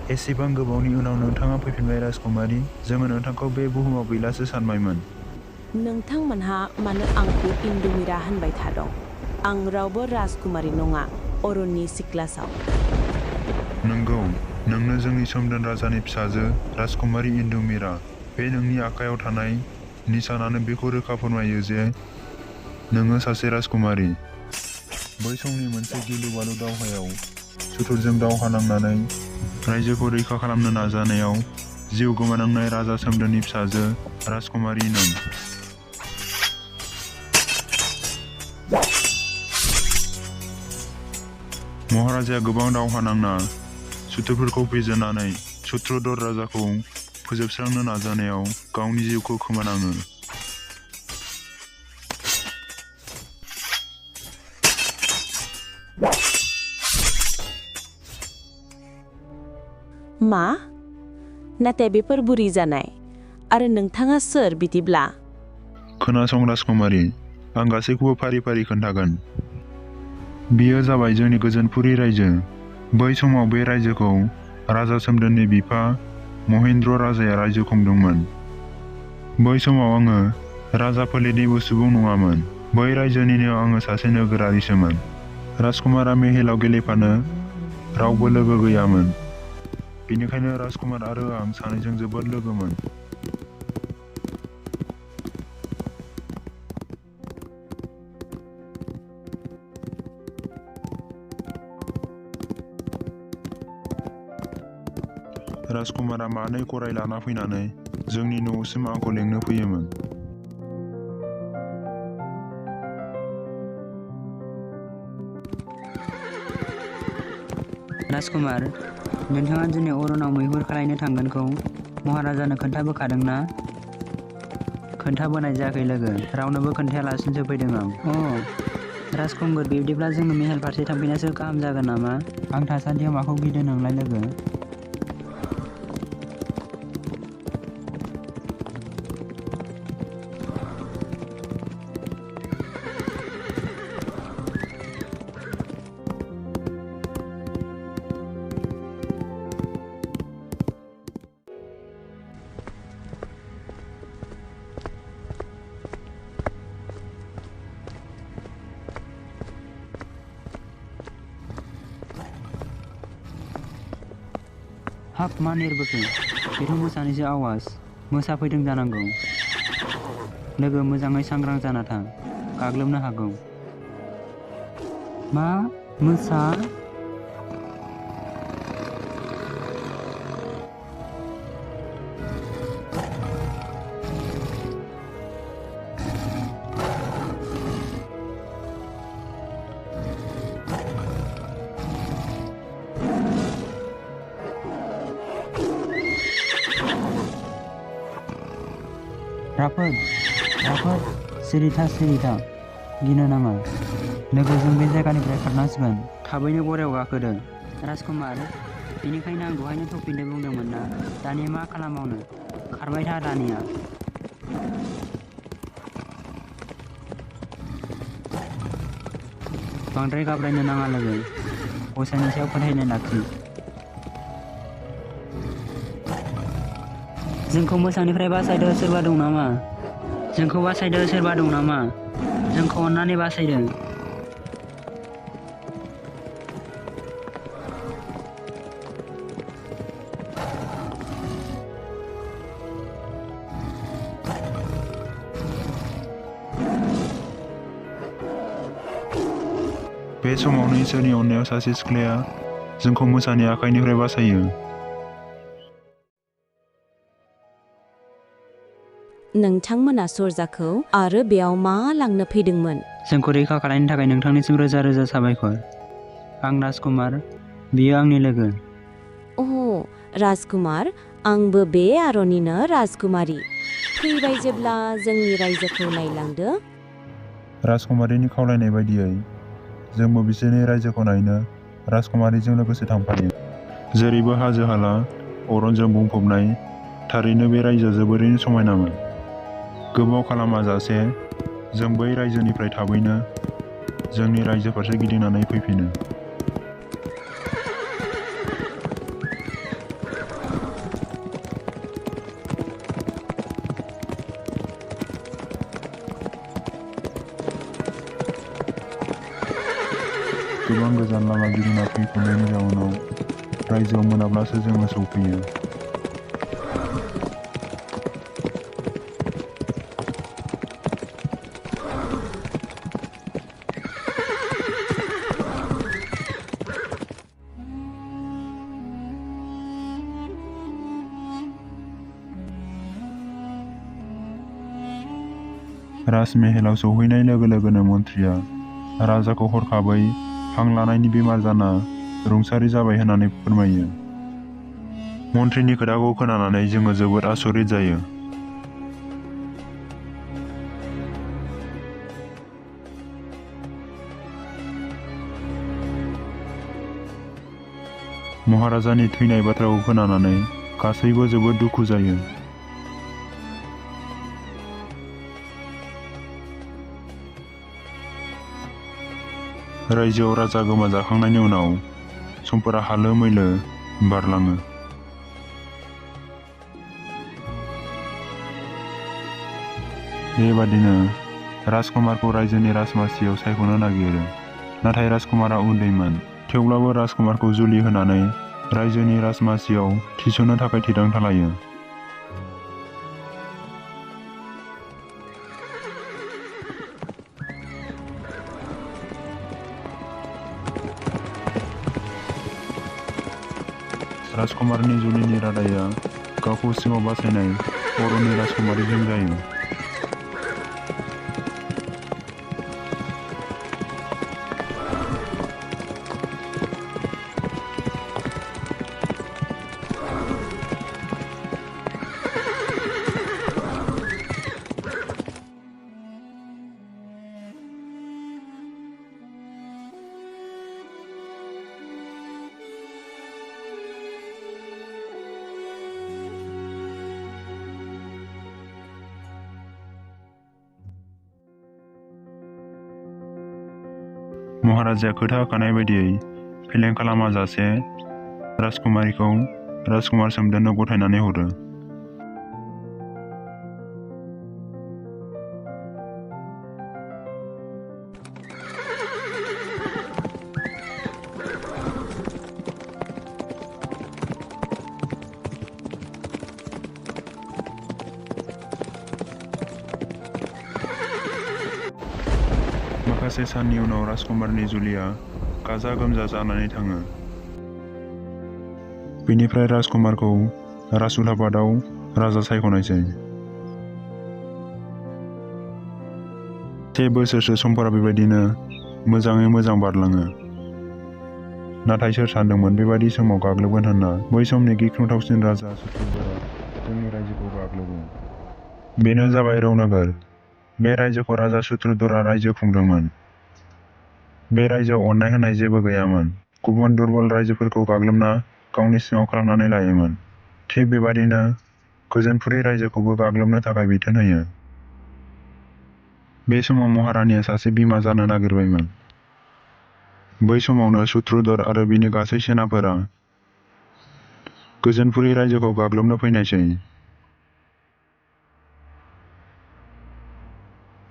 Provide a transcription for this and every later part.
एसेबां गोबावनि उनाव नोंथाङा फैफिनबाय राजकुमारी। जोङो नोंथांखौ बे बुहुमाव गैलासो सानबायमोन। नोंथांमोनहा मानो आंखौ इन्दुमिरा होनबाय थादों? आं रावबो राजकुमारी नङा, अरननि सिख्लासाव। नंगौ, नोंनो जोंनि सोमदोन राजानि फिसाजो राजकुमारी इन्दुमिरा। बे नोंनि आखायाव थानाय निशानानो बेखौ रोखा फोरमायो जे नोङो सासे राजकुमारी। बै समनि मोनसे गिलु-बालु दावहायाव सुथुरजों दावहा नांनानै रायजोखौ रैखा खालामनो नाजानायाव जिउ गोमानांनाय राजा सोमदोननि फिसाजो राजकुमारी नों। महाराजाया गोबां दावहा नांना सुथुरफोरखौ फेजेननानै सुत्रधर राजाखौ फोजोबस्रांनो नाजानायाव गावनि जिउखौ खोमानाङो। मा? नाथाय बेफोर बुरि जानाय। आरो नोंथाङा सोर बिदिब्ला? खोनासं राजकुमारी, आं गासैखौबो फारि-फारि खोन्थागोन। बियो जाबाय जोंनि गोजोनपुरी रायजो। बै समाव बे रायजोखौ राजा सोमदोननि बिफा महेन्द्र राजाया रायजो खुंदोंमोन। बै समाव आङो राजा फोलेरनिबो सुबुं नङामोन। बै रायजोनिनो आङो सासे नोगोरारिसोमोन। राजकुमारा मेहेलाव गेलेफानो रावबो लोगो गैयामोन। बेनिखायनो राजकुमार आरो आं सानैजों जोबोद लोगोमोन। राजकुमारा मानै गराय लाना फैनानै जोंनि न'सिम आंखौ लेंनो फैयोमोन। राजकुमार, नोंथाङा दिनै अरनाव मैहुर खालामनो थांगोनखौ महाराजानो खोन्थाबोखादोंना? खोन्थाबोनाय जायाखै लोगो, रावनोबो खोन्थायालासिनोसो फैदों आं। राजकुंगुर, बिब्दिब्ला जोङो मेहेल फारसे थांफिननायासो गाहाम जागोन नामा? आं थासान्दियाव माखौ गिदों नोंलाय लोगो? हाब, मा नेरबोखो? बेथ' मोसानिसो आवाज। मोसा फैदों जानांगौ। लोगो, मोजाङै सांग्रां जाना था, गाग्लोबनो हागौ। मा? मोसा? राफोद, सिरि था, गिनो नाङा। लोगो, जों बे जायगानिफ्राय खारनांसिगोन। थाबैनो गरायाव गाखोदो। राजकुमार, बेनिखायनो आं दहायनो फैफिननो बुंदोंमोन ना। दानिया मा खालामबावनो? खारबाय था दानिया। बांद्राय गाब्रायनो नाङा लोगो। गसाइनि सायाव फोथायनाय लाखि। जोंखौ मोसानिफ्राय बासायदो, सोरबा दं नामा? जोंखौ बासायदो, सोरबा दं नामा? जोंखौ अन्नानै बासायदो। बे समावनो इसोरनि अननायाव सासे सिख्लाया जोंखौ मोसानि आखाइनिफ्राय बासायो। नोंथांमोना सरजाखौ आरो बेयाव मा लांनो फैदोंमोन? जोंखौ रैखा खालामनो थाखाय नोंथांनिसिम रोजा रोजा साबायखर। आं राजकुमार, बियो आंनि लोगो। राजकुमार, आंबो बे अरननिनो राजकुमारी। फैबाय जेब्ला जोंनि रायजोखौ नायलांदो। राजकुमारीनि खावलायनाय बायदियै जोंबो बिसोरनि रायजोखौ नायनो राजकुमारीजों लोगोसे थांफायो। जेरैबो हाजो-हाला, अरनजों बुंफबनाय, थारैनो बे रायजोआ जोबोरैनो समायनामोन। गोबाव खालामाजासे जों बै रायजोनिफ्राय थाबैनो जोंनि रायजो फारसे गिदिंनानै फैफिनो। गोबां गोजान लामा गिदिंना फैफिननायनि जाउनाव रायजोआव मोनाब्लासो जोङो सौफैयो। राजमेहेलाव सौहैनाय लोगो लोगोनो मन्थ्रिया राजाखौ हरखाबै हां लानायनि बेमार जाना रुंसारि जाबाय होननानै फोरमायो। मन्थ्रिनि खोथाखौ खोनानानै जोङो जोबोद आसरित जायो। महाराजानि थैनाय बाथ्राखौ खोनानानै गासैबो जोबोद दुखु जायो। रायजोआव राजा गोमाजाखांनायनि उनाव समफोरा हालो मैलो बारलाङो। बेबादिनो राजकुमारखौ रायजोनि राजमासियाव सायख'नो नागिरो, नाथाय राजकुमारा उन्दैमोन। थेवब्लाबो राजकुमारखौ जुलि होनानै रायजोनि राजमासियाव थिसननो थाखाय थिरांथा लायो। राजकुमारनि जुलिनि रादाइया गावखौ सिङाव बासायनाय अरननि राजकुमारीजों जायो। महाराजाया खोथा होखानाय बायदियै फेलें खालामाजासे राजकुमारीखौ राजकुमार सोमदोननो गथायनानै हरो। माखासे साननि उनाव राजकुमारनि जुलिया गाजा गोमजा जानानै थाङो। बेनिफ्राय राजकुमारखौ राजउलाफादाव राजा सायख'नायसै। 1 बोसोरसो समफोरा बेबायदिनो मोजाङै मोजां बारलाङो। नाथाय सोर सानदोंमोन बेबादि समाव गाग्लोबगोन होनना। बै समनि गिख्रंथावसिन राजा सुत्रुदरा जोंनि रायजोखौ गाग्लोबो। बेनो जाबाय रौनोगोर। बे रायजोखौ राजा सुत्रुदरा रायजो खुंदोंमोन। बे रायजोआव अननाय होननाय जेबो गैयामोन। गुबुन दुर्बल रायजोफोरखौ गाग्लोबना गावनि सिङाव खालामनानै लायोमोन। थिग बेबादिनो गोजोनपुरी रायजोखौबो गाग्लोबनो थाखाय बिथोन होयो। बे समाव महारानिया सासे बिमा जानो नागिरबायमोन। बै समावनो सुत्रुदर आरो बिनि गासै सेनाफोरा गोजोनपुरी रायजोखौ गाग्लोबनो फैनायसै।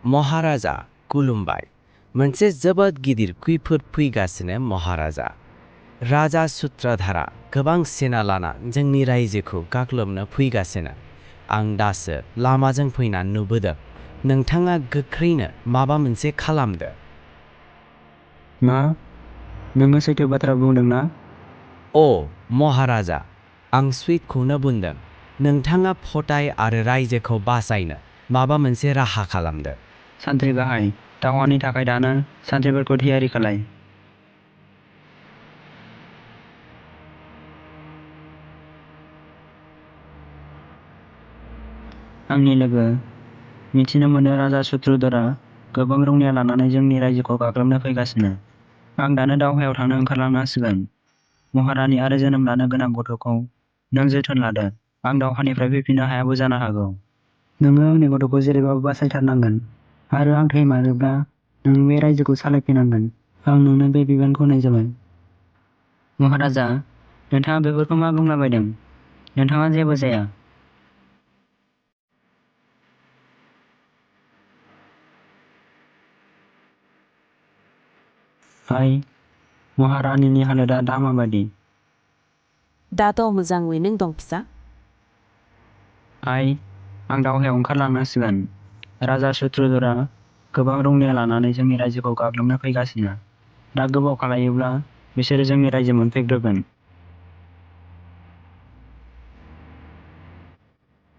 महाराजा खुलुमबाय। मोनसे जोबोद गिदिर खैफोद फैगासिनो महाराजा। राजा सुत्रधारा गोबां सेना लाना जोंनि रायजोखौ गाग्लोबनो फैगासिनो। आं दासो लामाजों फैना नुबोदों। नोंथाङा गोख्रैनो माबा मोनसे खालामदो। मा? नोङो सैथो बाथ्रा बुंदों ना? अ महाराजा, आं सैथोखौनो बुंदों। नोंथाङा फटाय आरो रायजोखौ बासायनो माबा मोनसे राहा खालामदो। सान्थ्रि गाहाय, दावहानि थाखाय दानो सान्थ्रिफोरखौ थियारि खालाय। आंनि लोगो, मिथिनो मोनो राजा सुत्रुदरा गोबां रौनिया लानानै जोंनि रायजोखौ गाग्लोबनो फैगासिनो। आं दानो दावहायाव थांनो ओंखारलांनांसिगोन। महारानि आरो जोनोम लानो गोनां गथ'खौ नों जोथोन लादो। आं दावहानिफ्राय फैफिननो हायाबो जानो हागौ। नोङो आंनि गथ'खौ जेरैबाबो बासायथारनांगोन आरो आं थैमारोब्ला नों बे रायजोखौ सालायफैनांगोन। आं नोंनो बे बिबानखौ होनाय जाबाय। महाराजा, नोंथाङा बेफोरखौ मा बुंलाबायदों? नोंथाङा जेबो जाया। हाय, महारानिनि हालोदा दा माबादि? दाथ' मोजाङैनो दं फिसा। आइ, आं दावहायाव ओंखारलांनांसिगोन। राजा सुत्रधरा गोबां रौनिया लानानै जोंनि रायजोखौ गाग्लोबनो फैगासिनो। दा गोबाव खालायोब्ला बिसोरो जोंनि रायजो मोनफैग्रोगोन।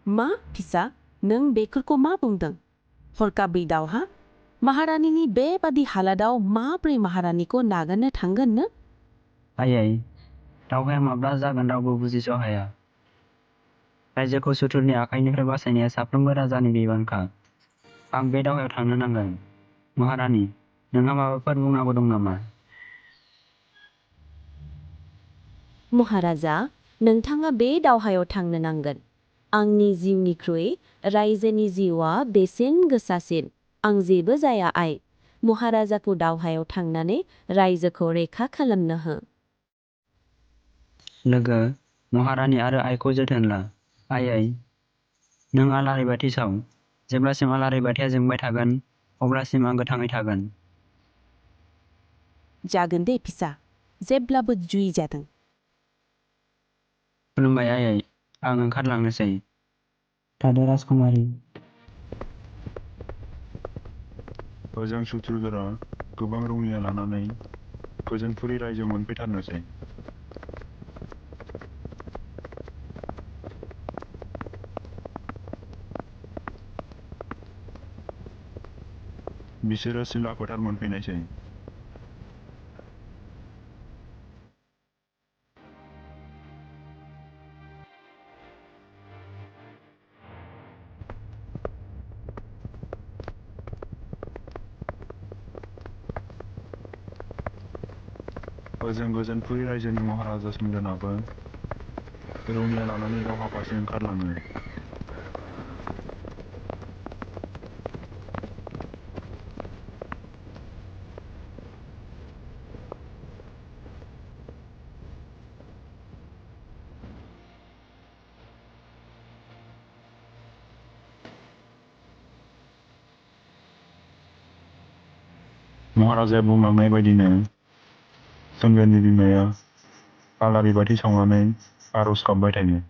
मा फिसा, नों बेफोरखौ मा बुंदों? हरखाबै दावहा? महारानिनि बेबादि हालोदाव माब्रै महारानिखौ नागारनो थांगोन नो? आयै, दावहाया माब्ला जागोन रावबो बुजिस' हाया। रायजोखौ सुथुरनि आखाइनिफ्राय बासायनाया साफ्रोमबो राजानि बिबानखा। आं बे दावहायाव थांनो नांगोन। महारानि, नोंहा माबाफोर बुंनांगौ दं नामा? महाराजा, नोंथाङा बे दावहायाव थांनो नांगोन। आंनि जिउनिख्रुइ रायजोनि जिउआ बेसेन गोसासिन। आं जेबो जाया आइ। महाराजाखौ दावहायाव थांनानै रायजोखौ रैखा खालामनो हो। लोगो, महारानि आरो आइखौ जोथोन ला। आयै, नों आलारि बाथि साव। जेब्लासिम आलारि बाथिया जोंबाय थागोन, अब्लासिम आं गोथाङै थागोन। जागोन दे फिसा, जेब्लाबो जुयि जाथों। खुलुमबाय आयै, आं ओंखारलांनोसै। थादो राजकुमारी। ओजों सुत्रधरा गोबां रौनिया लानानै गोजोनपुरि रायजो मोनफैथारनोसै। बिसोरो सिला फोथार मोनफैनायसै। ओजों गोजोनपुरि रायजोनि महाराजा सोमदोनाबो रौनिया लानानै दावहा फारसे ओंखारलाङो। महाराजाया बुंलांनाय बायदिनो सोमदोननि बिमाया आलारि बाथि सावनानै आरज गाबबाय थायो।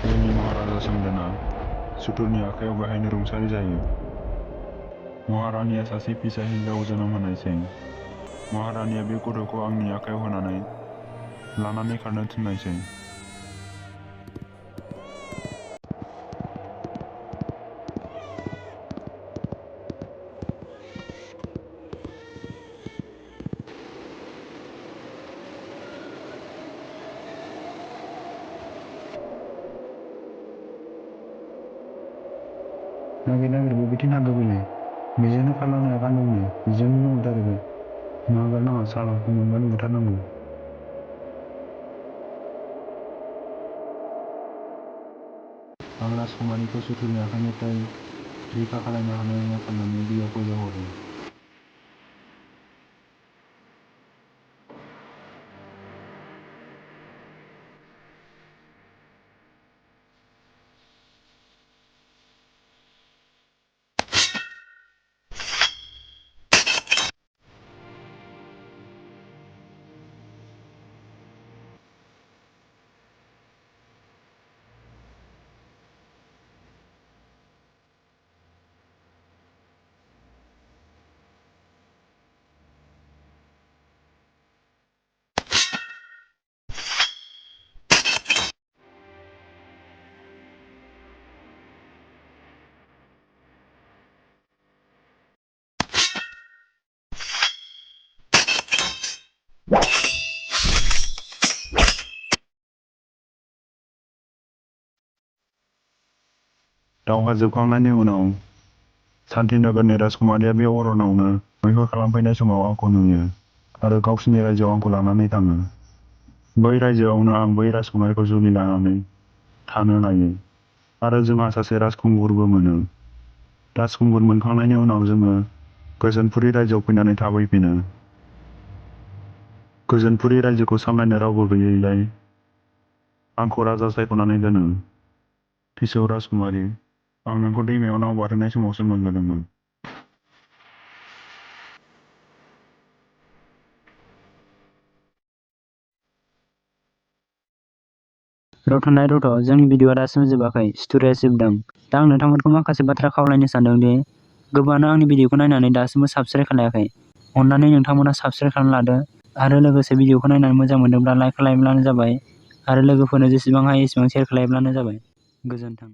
जोंनि महाराजा सोमदोना सुथुरनि आखायाव गाहायनो रुंसारि जायो। महारानिया सासे फिसा हिनजाव जोनोम होनायसै। महारानिया बे गथ'खौ आंनि आखायाव होनानै लानानै खारनो थिननायसै। नागिर नागिर बबेथिं थांखो बेलाय? बेजोंनो खारलांनो आगान दंनो, बेजोंनो दंथारो। नागारनाङा, सालाखौ मोनबानो बुथारनांगौ। आं राजकुमारीखौ सुथुरनि आखाइनिफ्राय रैखा खालामनो हानाय नङा साननानै बेयाव फोजावहरो। दावहा जोबखांनायनि उनाव शान्तिनगरनि राजकुमारिया बे अरनावनो मैहुर खालामफैनाय समाव आंखौ नुयो आरो गावसिनि रायजोआव आंखौ लानानै थाङो। बै रायजोआवनो आं बै राजकुमारिखौ जुलि लानानै थानो लायो आरो जोंहा सासे राजखुंगुरबो मोनो। राजखुंगुर मोनखांनायनि उनाव जोङो गोजोनपुरी रायजोआव फैनानै थाफैफिनो। गोजोनपुरी रायजोखौ सामलायनो रावबो गैयैलाय आंखौ राजा सायख'नानै दोनो। फिसौ राजकुमारी, आं नोंखौ दैमायाव नाव बारहोनाय समावसो मोनबोदोंमोन। रथनाय रथ, जोंनि भिडिअआ दासिम जोबाखै, स्ट'रिया जोबदों। दा आं नोंथांमोनखौ माखासे बाथ्रा खावलायनो सानदों दि गोबाङानो आंनि भिडिअखौ नायनानै दासिमबो साबस्क्राइब खालायाखै। अन्नानै नोंथांमोना साबस्क्राइब खालामना लादो आरो लोगोसे भिडिअखौ नायनानै मोजां मोनदोंब्ला लाइक खालामब्लानो जाबाय आरो लोगोफोरनो जेसेबां हायो एसेबां शेयार खालामब्लानो जाबाय। गोजोन्थों।